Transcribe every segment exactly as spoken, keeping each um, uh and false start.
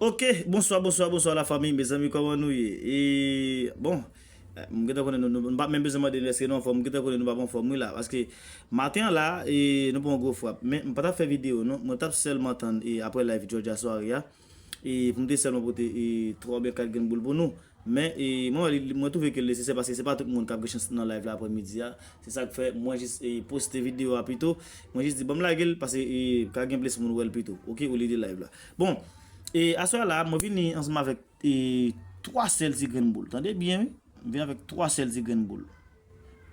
Ok, bonswa, bonswa, bonswa la fanmi, mezanmi, kòman nou ye? E, bon, eh, m gentan konnen nou, nou, nou pa menm bezwen mande nou èske nou anfòm, m gentan konnen nou pa anfòm, wi la, paske maten an la, e, nou pran gwo frap, men m pa t ap fè videyo, non, mwen t ap sèlman tann, e, apre live Georgia sware a, e, pou m te sèlman pote, e, twa oubyen kat grenn boul pou nou, men, e, mwen, li- mwen twouve ke l nesesè, paske se pa tout moun k ap gen chans nan live la aprè midi a, se sa k fè mwen jis, e, poste videyo a pito, mwen jis di, ban m lage l, paske, e, ka gen plis moun wè l pito, ok, olye de live la. Bon, e aswè a la, mwen vini ansanm avèk, e, twa sèl ti grenn boul. Tande byen, wi. Mwen vini avèk twa sèl ti grenn boul.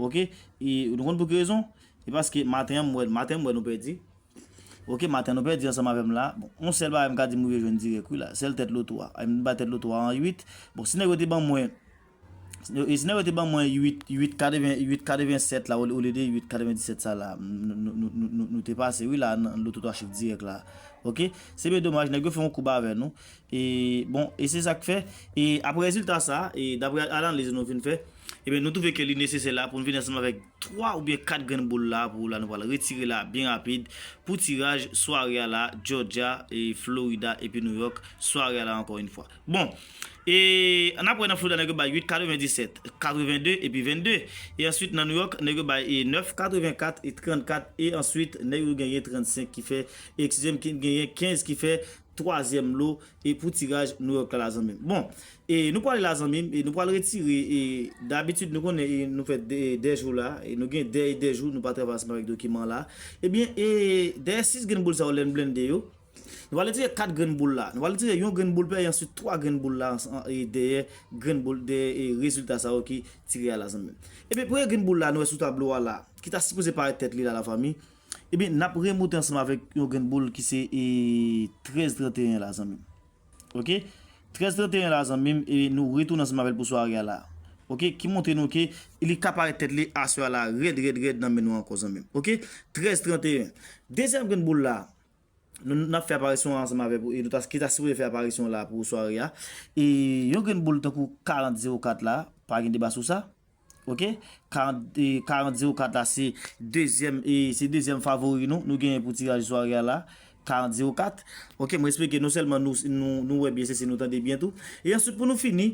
Ok? E nou konn pou ki rezon? E paske maten an, mwen, maten an, mwen, nou pèdi. Ok, maten an, nou pèdi ansanm avè m la. Bon, yon sèl bagay m ka di m rive jwenn dirèk, wi, la. Sèl tèt loto a. Ay, m bay tèt loto a an uit. Bon, si nèg yo te ban mwen, e si nèg yo te ban mwen uit, uit katreven, uit katrevensèt la, olye de uit katrevendisèt sa la, nou, nou, nou, nou, nou, nou te pase, wi, la, nan loto twa chif dirèk la. Ok? Se byen domaj, nèg yo fè yon koub avè nou. E, bon, e se sa k fè, e apre rezilta sa, e daprè analiz nou fin fè, ebyen, nou twouve ke li nesesè la pou n vin ansanm avèk twa oubyen kat grenn boul la, pou la nou pral retire la byen rapid, pou tiraj sware a la, Georgia, e Florida, epi New York, sware a la ankò yon fwa. Bon, e ann apre nan Florida, nèg yo bay uit katrevendisèt, katrevende, epi vennde. E answit, nan New York, nèg yo bay, e nèf katrevenkat, e trannkat, e answit, nèg yo genyen trannsenk ki fè, eskize m, ki genyen kenz ki fè twazyèm lo, e pou tiraj New York la, la zanmi m. Bon, e nou pral la zanmi m, e nou pral retire, e dabitid nou konnen, e nou fè de, de jou la, e nou gen de, de jou, nou pa travay ansanm avèk dokiman la. Ebyen, e dèyè sis grenn boul sa yo, lè n blende yo, nou pral retire kat grenn boul la. Nou pral retire yon grenn boul pè, e answit twa grenn boul la, an- e dèyè grenn boul, dèyè, e rezilta sa yo ki tire a, la zanmi m. Ebyen, premye grenn boul la, nou wè sou tablo a la, ki ta sipoze parèt tèt li la, la fanmi. Ebyen, n ap remoute ansanm avèk yon grenn boul ki se, e, trèz tranteyen la, zanmi m. Ok? Trèz tranteyen la, zanmi m, e nou retounen ansanm avè l pou sware a la. Ok? Ki montre nou ke li ka parèt tèt li aswè a la, rèd, rèd, rèd nan men nou ankò, zanmi m. Ok? Trèz tranteyen. Dezyèm grenn boul la, nou, n ap fè aparisyon ansanm avè l, e nou ta, ki ta sipoze fè aparisyon la pou sware a. E yon grenn boul tankou karant zewo kat la, pa gen deba sou sa. Ok? Karant, e, karant zewo kat la, se dezyèm, e, se dezyèm favori nou. Nou genyen pou tiraj sware a la. Karant zewo kat. Ok, mwen espere ke non sèlman nou, nou, nou wè byen, se si nou tande byen tou. E answit, pou nou fini,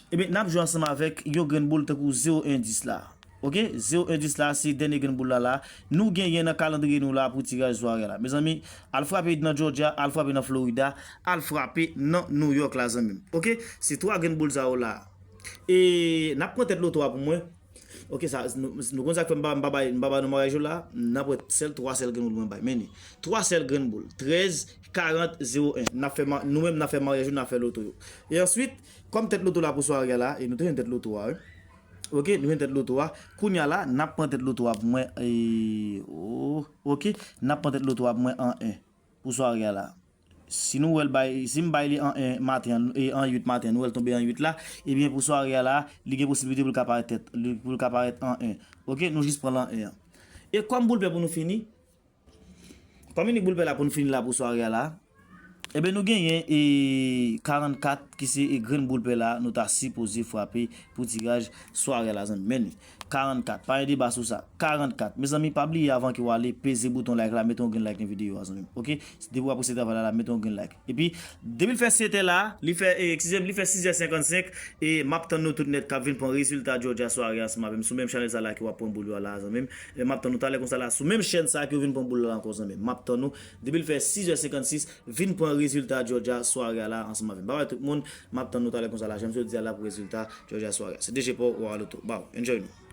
ebyen, n ap jwe ansanm avèk yon grenn boul tankou zewo en dis la. Ok? Zewo en dis la, se dènye grenn boul la la. Nou genyen nan kalandriye nou la pou tiraj sware a la. Mezanmi, al frape nan Georgia, al frape nan Florida, al frape nan New York la, zanmi m. Ok? Se twa grenn boul sa yo la. E n ap pran tèt loto a pou mwen. Ok, sa, nou, nou konn sa k fè m pa, m pa bay, m pa ba nou maryaj yo la. N ap pran sèl twa sèl grenn boul mwen bay. Men li. Twa sèl grenn boul. Trèz, karant, zewo en. N ap fè ma- nou menm, n ap fè maryaj yo, n ap fè loto yo. E answit, kòm tèt loto la pou sware a la, e nou te jwenn tèt loto a, wi. Ok, nou jwenn tèt loto a. Kounye a la, n ap pran tèt loto a pou mwen. E, oh, ok, n ap pran tèt loto a pou mwen an en. Pou sware a la. Si nou wè l bay, si m bay li an en maten an, e an uit maten, nou wè l tonbe an uit la, ebyen pou sware a la, li gen posiblite pou l ka parèt tèt, li- pou l ka parèt an en. Ok, nou jis pran l an en an. E kòm boul pè pou nou fini, kòm inik boul pè la pou nou fini la pou sware a la, ebyen nou genyen e karannkat ki se e grenn boul pè la, nou ta sipoze frape pou tiraj sware a la, zanmi. Men li. Karannkat. Pa gen deba sou sa. Karannkat. Mezanmi, pa bliye avan ke w ale, peze bouton like la, mete yon grenn like nan videyo a, zanmi m. Ok? Depi w apresye travay la, la, mete yon grenn like. Epi, depi l fè sèt è la, li fè, e, eskize m, li fè sis è senkannsenk, e m ap tann nou tout nèt k ap vin pran rezilta Georgia sware ansanm avè m sou menm chanèl sa la ke w ap pran boul yo a la, zanmi m. E m ap tann nou talè konsa la, sou menm chèn sa ke w vin pran boul la ankò, zanmi m. M ap tann nou, depi l fè sis è senkannsis, vin pran rezilta Georgia sware a la ansanm avè m. Babay tout moun, m ap tann nou talè konsa la, jan m sot di a la pou rezilta Georgia sware a. Se D J Paul, Wa Loto. Baw, enjoy nou.